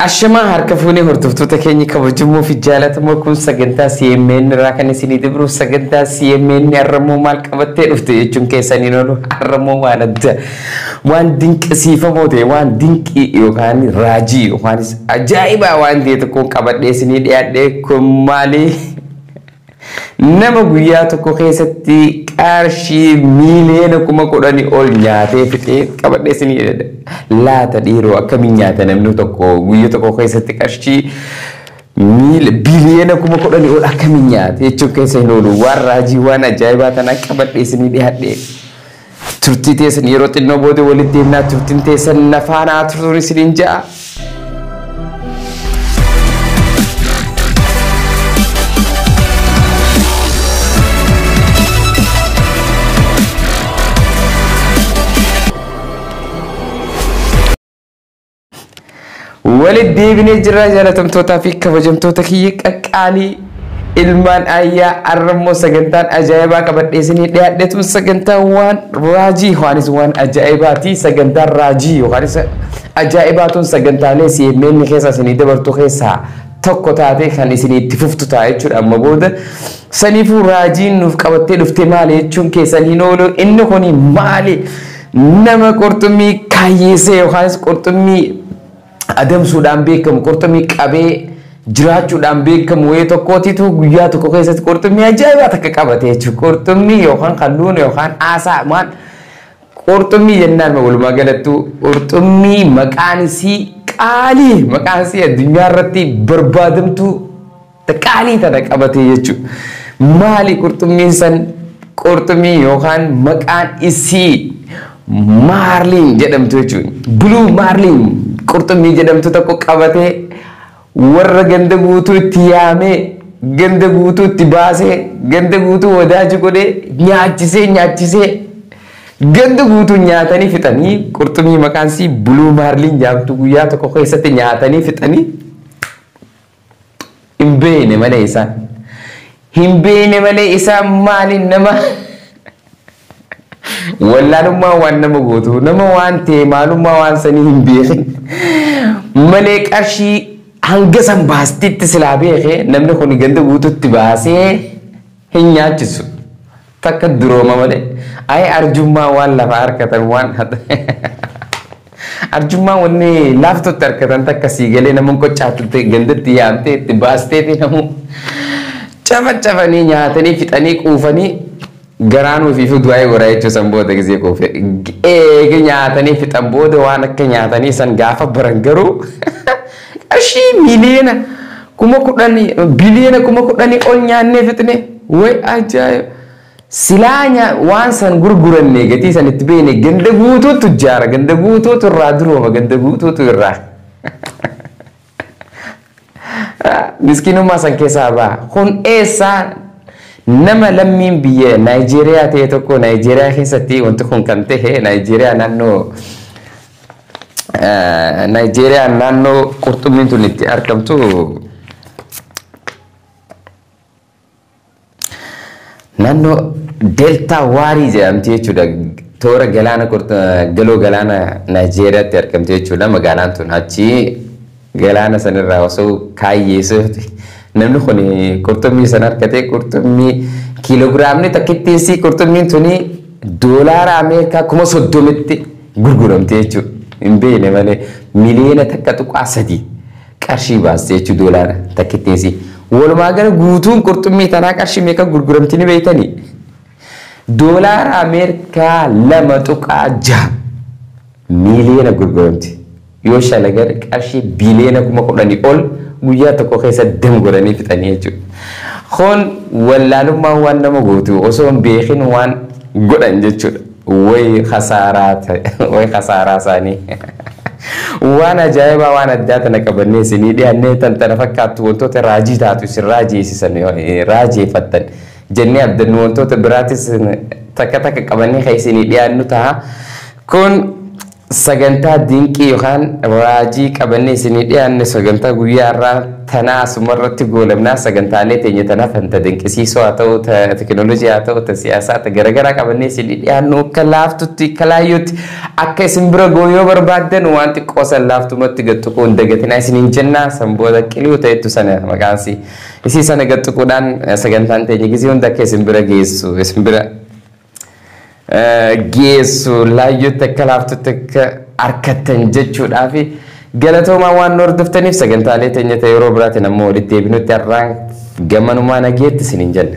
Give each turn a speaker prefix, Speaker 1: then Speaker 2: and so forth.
Speaker 1: Ashamaa harka fuunee hordoftoota keenya kabajamoo fi jaalatamoo, kun sagantaa CMN irraa kan isinii dabru. Sagantaa CMN har'ammoo maal qabattee dhufte jechuun keessaniin oolu. Har'ammoo waan adda, waan dinqisiifamoo ta'e, waan dinqii yookaan raajii yookaanis ajaa'ibaa waan ta'e tokko qabadhee isinii dhiyaadhee. Kun maali? Nama guyyaa tokko keessatti qarshii 10,000,000 ol nyaatee fixee qabadhee isinii dhiyaadhe. Laata dhiiroo, akkamiin nyaata namni tokko guyyaa tokko keessatti qarshii 10,000,000,000 ol akkamiin nyaata jechuun keessa hin oolu. Waan raajii, waan ajaa'ibaa tanaa qabadhee isinii dhiyaadhe. Turtii teessan yeroo xinnoo booda walitti deemnaa, turtiin teessan nafaanaa turtuun isiniin ja'a. Walitti deebinee jirra, jaalatamtootaa fi kabajamtoota kiyya qaqqaalii ilmaan ayyaa. Arrammoo sagantaan ajaa'ibaa qabadhee isinii dhiyaadheetu sagantaa waan raajii yookaanis waan ajaa'ibaati. Sagantaan raajii yookaanis ajaa'ibaatuun sagantaalee CMN keessa isinii dabartu keessaa tokko taatee kan isinii itti fuftu ta'a jechuudha amma booda. Saniifuu raajiin nuuf qabattee dhuftee maali jechuun keessan hin oolu. Inni kun maali? Nama qurxummii kaayyeessee yookaanis qurxummii adamsuudhaan beekamu, qurxummii qabee jiraachuudhaan beekamu wayii tokkootitu guyyaa tokko keessatti qurxummii ajaa'ibaa takka qabate jechuudha. Qurxummii yookaan kalluun yookaan aasaa maal qurxummii jennaan, walumaa galattuu qurxummii maqaan isii qaalii, maqaan isii addunyaa irratti barbaadamtuu qaalii tana qabate jechuudha. Maali qurxummiin san? Qurxummii yookaan maqaan isii marlin jedhamtu jechuudha. Blue marlin qurxummii jedhamtu tokko qabatee, warra ganda guutuu itti yaamee, ganda guutuu itti baasee, ganda guutuu wadaaji godhee nyaachisee nyaachisee, ganda guutuu nyaatanii fixanii, qurxummii maqaan isii blue marlin jedhamtu guyyaa tokko keessatti nyaatanii fixanii. Hin beekne malee isaan. Hin beekne malee isaan. Maaliin nama wallaalummaa waan nama gootu, nama waan ta'e maalummaa waan sanii hin beekin malee, qarshii hanga san baastitti silaa beekee namni kun ganda guututti baasee hin nyaachisu. Takka durooma malee. Ayi arjummaa, waan lafa harkatan, waan arjummaa wanni laaftootti harkatan takka sii galee nama qoccaatutti gandatti yaamtee itti baasteeti namu cafacafanii nyaatanii fixanii quufanii garaan ofii fi du'aa godhaa jechuun. San booda gisee quufe eege nyaatanii fixan booda, waan akka nyaatanii san gaafa baran garuu qarshii 10,000,000, 10,000,000 ol nyaannee fixne, way ajaa'iba! Silaa waan san gurguranne, gatii san itti beekne, ganda guutuutu ijaara, ganda guutuutu irraa durooma, ganda guutuutu irraa miskiinummaa san keessaa ba'a. Kun eessaa? Nama lammiin biyya Naayijeeriyaa ta'e tokko. Naayijeeriyaa keessatti wanti kun kan ta'e, Naayijeeriyaa naannoo qurxummiin tun itti argamtu, naannoo Deeltaa Waarii jedhamti jechuudha. Toora galaana galoo galaana Naayijeeriyaatti argamti jechuudha. Magaalaan tun achi galaana sanirraa osoo kaayyeessuuti. Namni kun qurxummii sana argate. Qurxummii kiiloogiraamni takkittiinsi qurxummiin tuni doolaara Ameerikaa 30,000tti gurguramte jechuudha. Hin beekne malee 1.3 miliyoona qarshii baaste jechuudha doolaara takkittiinsi. Walumaa gala guutuun qurxummii tanaa qarshii meeqa gurguramti ni beektanii? Doolaara Ameerikaa 2.6 miiliyoona gurguramti. Yoo shalagan qarshii 10,000,000 ol guyyaa tokko keessa dam godhanii fixanii jechuudha. Kun wallaalummaan waan nama gootu, osoo hin beekin waan godhan jechuudha. Way khasaaraa ta'e, way khasaaraa isaanii. Waan ajaa'ibaa, waan addaa tana qabannee isinii dhiyaannee, tan tana fakkaattu wantoota raajii taatu isin raajeessisan raajeeffattan jennee abdannu, wantoota biraatis takka takka qabannee kan isinii dhiyaannu ta'a. Kun Sagantaa dinqii yookaan raajii qabannee isinii dhiyaanne sagantaa guyyaa har'aa tanaa asumarratti goolabnaa. Sagantaalee teenya tanaaf ta dinqisiisoo haa ta'u, ta teekinooloojii haa ta'u, ta siyaasaa, ta garaagaraa qabannee isinii dhiyaannu akka laaftutti, akka laayyootti akka isin bira ga'u yoo barbaaddan, waan xiqqoo san laaftumatti gattuquu hin dagatinaa isiniin jennaa. San booda qiluu ta'ettu sana maqaansi isii sana gattuquudhaan sagantaan teenya gizee hunda akka isin bira geessu, isin bira geessu, laayyootti akka laaftutti akka harkattan jechuudhaaf. Galatoomaa waan nu hordoftaniif. Sagantaalee teenya ta'e yeroo biraatiin ammoo walitti deebinutti har'aan gamanumaa nageetti isiniin jenna.